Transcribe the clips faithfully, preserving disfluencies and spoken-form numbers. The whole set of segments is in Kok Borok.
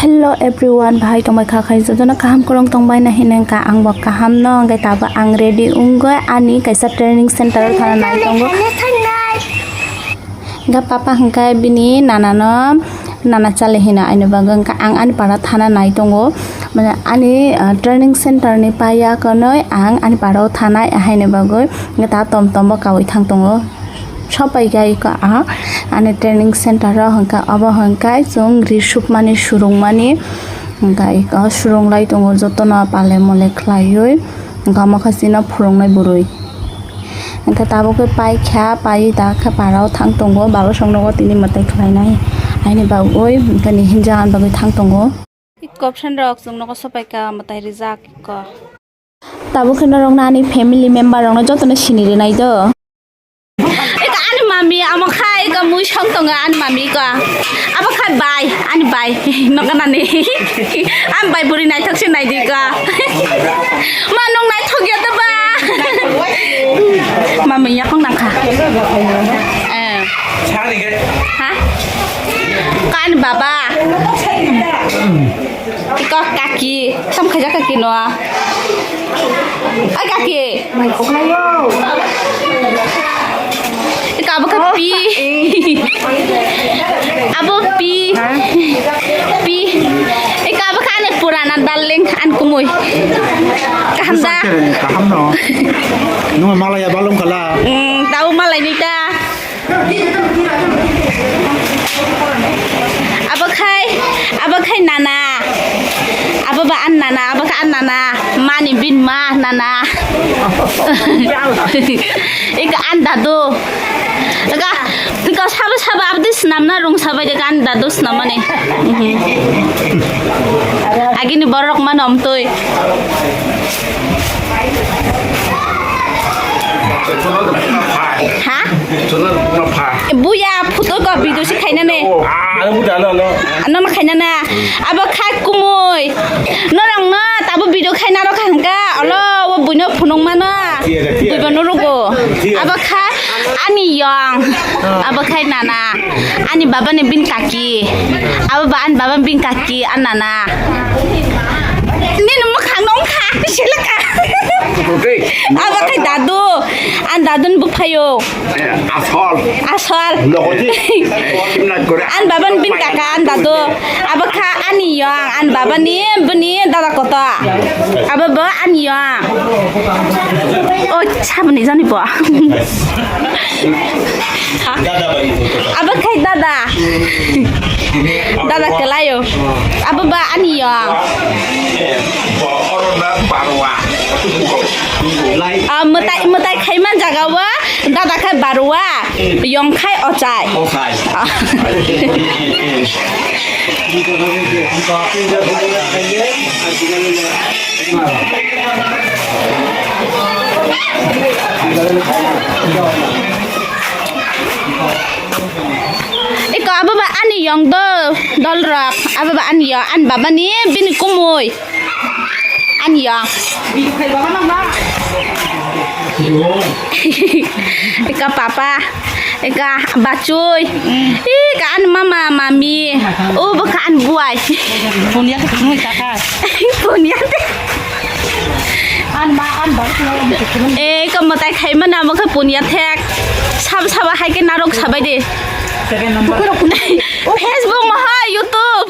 Hello everyone, bahai tongbai kha khai jotono kaham kwrwng tongbai na hinwi wngkha, ang bo kaham no, hwnkhe tabuk ang ready wngwi ani kaisa training center o thana nai tongo. Hwnkhe papa hwnkhe bini nana no, nana chale hino ani bagwi, hwnkhe ang ani para thana nai tongo. Mane ani, ah, training center ni paya kwnwi ang ani para o thanai haini bagwi, hwnkhe ta tom tom bo kaui thang tongo. Sopai gai ka a ani training center o, hwnkhe obo hwnkhe chwng ri sukmani, surungmani, hwnkhe o surung lai tongo jotono pale mole khlaiwi, hwnkhe omo khe chini phurungnai bwrwi. Hwnkhe tabuk khe pai kha, paiwi da khe para o thang tongo, baba song nogo tini mwtai khlainai, haini bagwi hwnkhe ni hinjak ani bagwi thang tongo. Ikko friend rok chwng nogo sopai kha mwtai rijak ikko. Tabuk khe norokno ani family member rokno jotono sini rwnai do. Eka ani mami amo khai eka mui song tongo ani mami eka. Abo khai bai ani bai nogo nani. Ani bai buri naithok se naidi eka. Ma nong naithok ya da ba. Mami yakong nang kha. Eh. Ha? Kan baba. Iko kaki, sam khaja kaki no. Ai kaki. Iko abo kha pi. Abo pi. Pi. Iko abo kha ani purana darling an kumui. Kaham da? Kaham no. Numa malaya balung kala. Hmm, tau malai ni ta. Abo khai, abo khai nana. Abo ba an nana, abo kha an nana. Mani bin ma nana. Ika an dadu. Ika, ika sabo sabo abdi snamna rung sabai de an dadu snamani. Mhm. Agini borok mano omtoi. Ha? Buya, photo ko video si khaina ne. Ano khaina na. Abo kha kumui. Norang na tabo video khaina ro khangka. Olo, o buino phunung mano. Buiba no rugo. Abo kha ani yong. Abo khai nana. Ani baba ni bin kaki. Abo ba ani baba bin kaki an nana. Nini mwkhang nong kha, silaka. Abo khai dadu. An dadun buphayo. Asol. Asol. An baban bin kaka an dadu. Abo kha ani yong, an babani bini dada koto. Abo bo ani yong. O, sabni jani bo. Abo khai dada. Dada kelayo. Abo ba ani yong. Ah, mwtai, mwtai khaima jaga o dada khai barua, yong khai ochai. Iko abo ba ani yong do, dol rok, abo ba ani yong, ani baba ni bini kumui. Ani yong. Ika papa, ika bachui, ika an mama mami, o baka an buai. Punya te kunui kaka. Punya te. An ma an ba. Eh, ika mwtai khai mana baka punya thek. Sab sab hai ke narok sabai de. Second number. Facebook maha YouTube.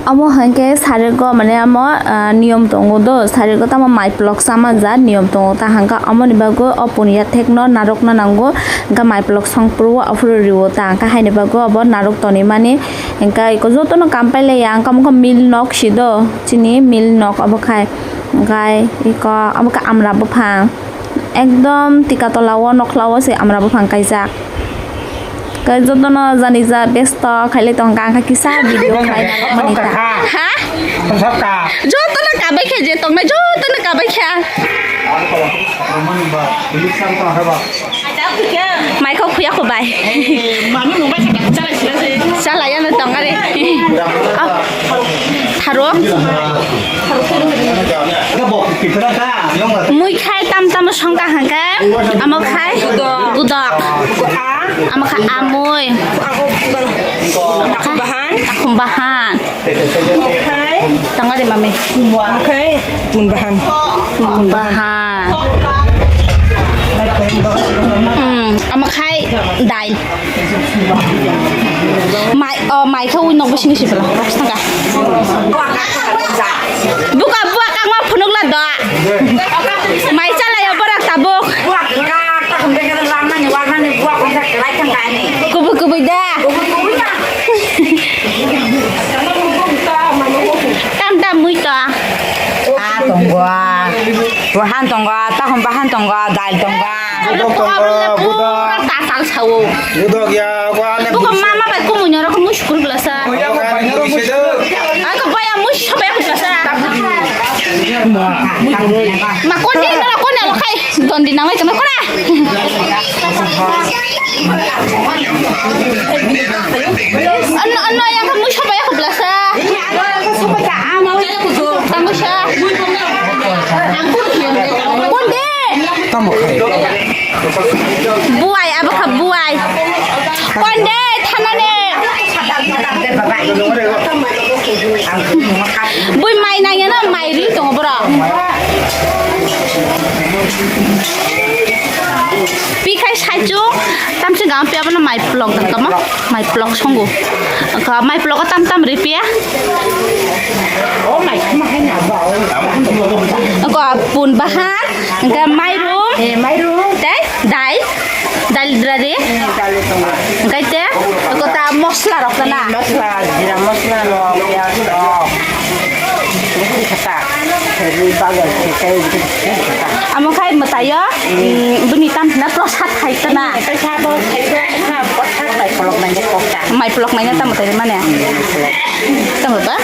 Omo hinkhe sarigo mane omo, ah, niyom tongo do, sarigo tamo mai phlok sama ja niyom tongo, ta hangka omoni bagwi o punya thekno narwkna nango, hingkha mai phlok songphuru o aphuru riwo, ta hangka haini bagwi obo narwk tonwi mani, hingkha iko jotono kam pailaiya, hingkha omo khe mill nok si do, chini mill nok obo khai, hingkha iko omo khe amra buphang. Ekdom tika tola o nokla o se amra buphang kaijak. Khe jotono jani ja besto khailai tong kha, ang khe kisa video khlai nangmani ta. Ha? Jotono kabai khe je tongnai, jotono kabai khe. Mai kho khuya kho bai. Chala ya no tong are. Ah, tharo. Mui khai tam tamo songkha hwnkhe, amo khai gudok. Amo khai amui. Bahan. Takhum bahan. Amo khai. Tangari mami. Amo khai pun bahan. Pun bahan. Hmm, amo khai dai. Mai, oh, mai khe ui nok bisingni sibla. Sangka. Buka buka kangma phunukla do. Mai chalai o borak tabuk. Kubui kubui da. Tam tam mui to. Ah, tongwa. Buhan tongo, takhum bahan tongo, dal tongo. Budok tongo, budok. Tasal sao. Budok ya, wa le. Bukan mama bai kumu nyoro kumu syukur belasa. Aku bayar mush sampai aku belasa. Ma koni na koni lo kai. Dondi nanglai kana kora. Ano ano yang kamu siapa ya kebelasa? Kamu siapa? Konde. Tamo khai. Buai abo kha buai. Konde thanane. Bui mai nangya na mai ri tongo bro. Pikhai saichung tamsi gam piya bana mai plok dan kama mai plok songo. Ka mai plok tam tam ri piya. Ko pun bahan, ka mairum. Eh, mairum. Dai, dai. Dal drari. Engkai te, kota mosla rok na. Mosla, jira mosla rok, piyaj rok. Kata, rui bagal, kata. Amo khai matayo, bini tam na prosad khai tana. Prosad khai, prosad khai, prosad khai, kolok nang kokta. Mai polok naina tamo tari mane. Tamo ba?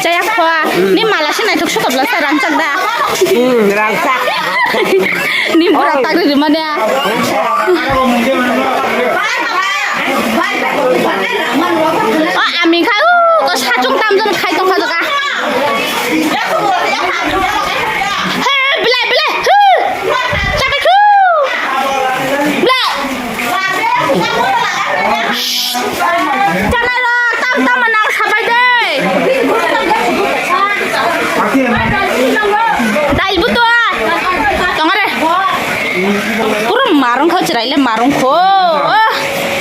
Chaya khwa. Ni mala se naithok sukabla sa rangchak da. Hmm, rangchak. Ni bura tagri ri mane. O ami kha u ko sachung tamjon khai tong kha jaga. He, bilai, bilai. Hu. Chabai khu. Bilai. Chana rok tam tam nang sabai de. Dai butua. Tongare. Pura marung kho chirai le marung kho.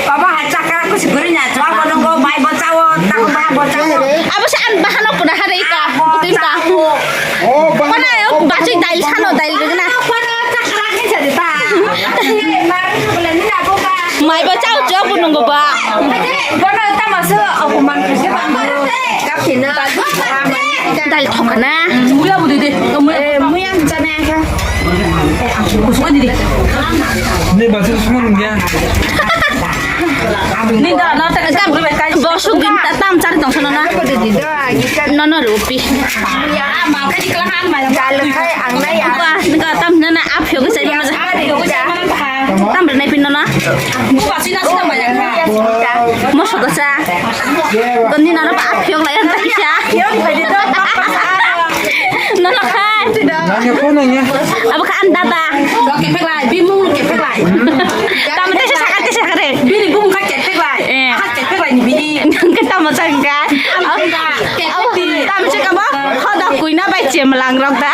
Baba hai chakra kusi guri nya chwa bodongo bai bochawo tak bai bochawo. Abo se an bahano puna hare ika. Butin ta. Mana yo bachai dail sano dail rigna. Mai ba chao chao bu nunggu ba. Bono tamaso aku man kese ba. Kapina. Dal thokna. Muya bu dede. Muya muya chana ka. Kusuma dede. Ne ba se suma nungya. Ni da na ta kam. Bosu gin ta tam chari tong sana na. No no rupi. Dal khai ang na ya. Ba, nka tam na na aphyo ke sai ba. Tam re nai pin no na. Moso da sa. Toni na na aphyo la yan ta kisa. No no khai. Nanya ko nanya. Abo kha an dada. Kepek lai, bimung kepek lai. Tam te sa sakate sakare. Bini bung kha kepek lai. Eh. Kha kepek lai ni bini. Nang ke tamo changka. Kepek lai. Tam se kamo. Khoda kuina bai chemlang rok da.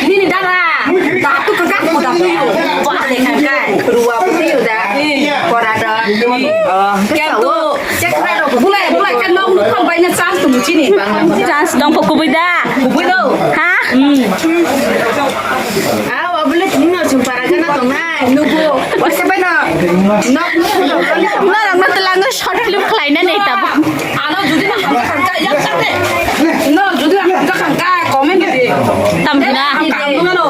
Nini dara, datu kagak kuda kuyu. Wah, lekang kai. Ruwa kuyu da. Kora da. Kento. Bulai, bulai kan mau nukang bai na chance tu muchini. Chance dong ko kubui da. Kubui lo. Ha? Aw, abule tini no chumpara gana tong nai. Nubu. Wase bai no. Nok nubu. Norok no telango short film khlaina nei tabo. Ano jodi na hamjakha, yak sakte. No, jodi na hamjakha, comment di. Tam na. Hamjakha, no, no.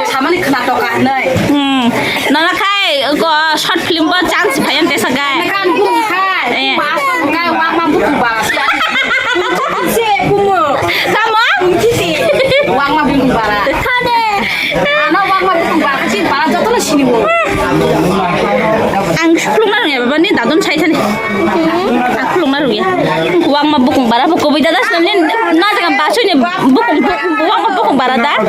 Samani khna toka nai. Hmm. Nana khai ko short film bo chance phayan te sagai. Kan bu khai. Eh. Kai wang ma bu ba. Se bu mo. Tamo? Wang ma bu ba. Thane. Ano wang ma bu ba. Kasi ba joto na sini mo. Ang khulungna rungya baba ni dadon sai thani. Ang khulungna rungya. Ang ma bukung bara bo kubui dada sini na jaga basui ni bukung bukung bara da.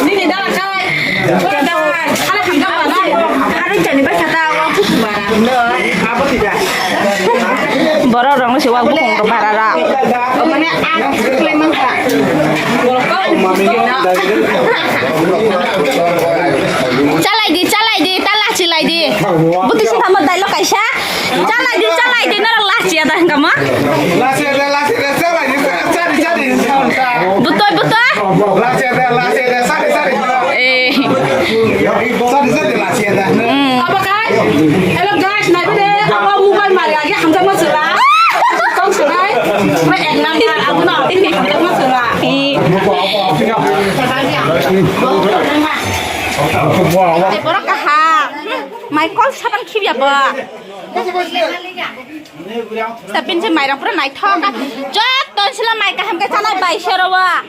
Nini dada kai. Dada kai. Hala hamjak bara. Hari jani bai kata wa bukung bara. Abo tidak. Borok rok no se wa bukung bara ra. Mane ang klemang ka. Chalai di, chalai di, ta lachi lai di. Buti sing kama dailo kaisa. Chalai di, chalai di, norok lachi ada kama. Lachi ada, lachi ada, chalai di, chalai, chalai. Butoi, butoi. Lachi ada, lachi ada, chalai, chalai. Eh. Chalai, chalai, lachi ada. Hmm. Apa kai? Hello guys, nai bede, apa mobile mari lagi, hamjak ma sela. Kong sela. Apa ek number, aku na, hamjak ma sela. Eh. Tei borok kaha. Mai kol sapan khibya bo. Sapin se mairok pura naithok. Jotton sila mai kaham ke chanai bai sero wa.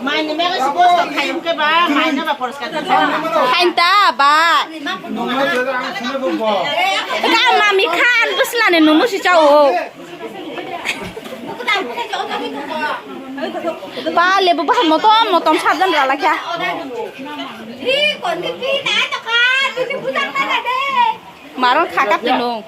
Mai ni mega si posto khai ke ba, mai na ba poriskar ke ba. Hain ta ba. Ka mami khan busla ne numu si chao. Ba lebu bahai motom motom sarjan rala kya. Marong khakap tino.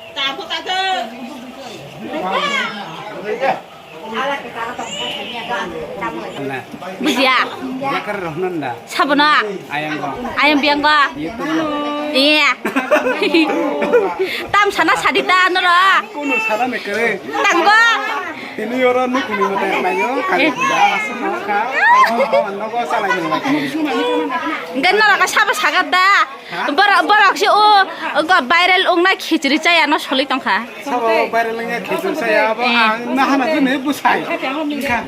Bujiya. Yakar rohnan da. Sabono. Ayang go. Ayang biang go. Iya. Tam sana sadita noro. Kuno sana mekere. Tanggo. Tini oro nukuni mata mayo. Kali puja asal ka. Nogo salai nang. Enggak noro ka sabo sagat da. Borok, borok se o, o viral ongna khichiri chaya no soli tongkha. Sabo viral ongna khichiri chaya, abo ang na hana jene busai. Kha, kha, kha.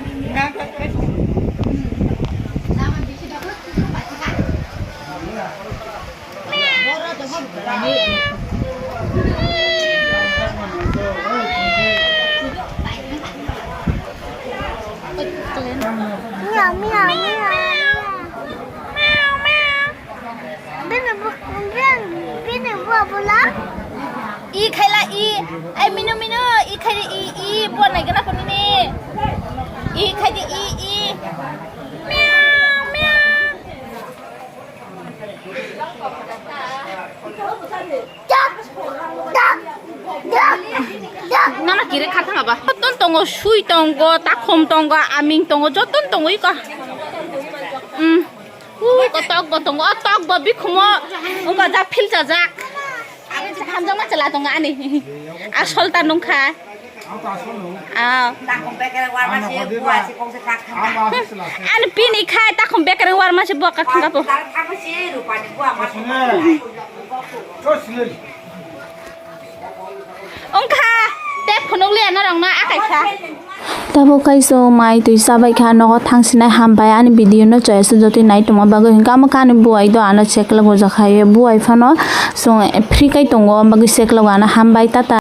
Miau, miau, miau, miau. Bini bu, bini, bini bu abola. I khaila i, ai minu minu, i khaila i, i, bu nai gana puni ni. I khaidi i, i. Miau, miau. Nono kiri kha thang aba. Joton tongo, sui tongo, takhum tongo, aming tongo, joton tongo iko. Hmm. U, ko tok bo tongo, o tok bo bikhumo, ungko ja philcha jak. Hamjakma chwla tongo ani. Asol ta nungkha. Ah. Ani pini khai takhum bekereng warma se bo kak thangka po. Ongkha te phunukliya norokno akaikha. Tabuk kaisa mai twi chabaikha, nogo thangsinai hambai, ani video no chaya sujotwi nai tongma bagwi, hinkhe amo kani buai do ano cheklok ujak hai, buai phano chwng free kai tongo, bagwi cheklok ano hambai, tata.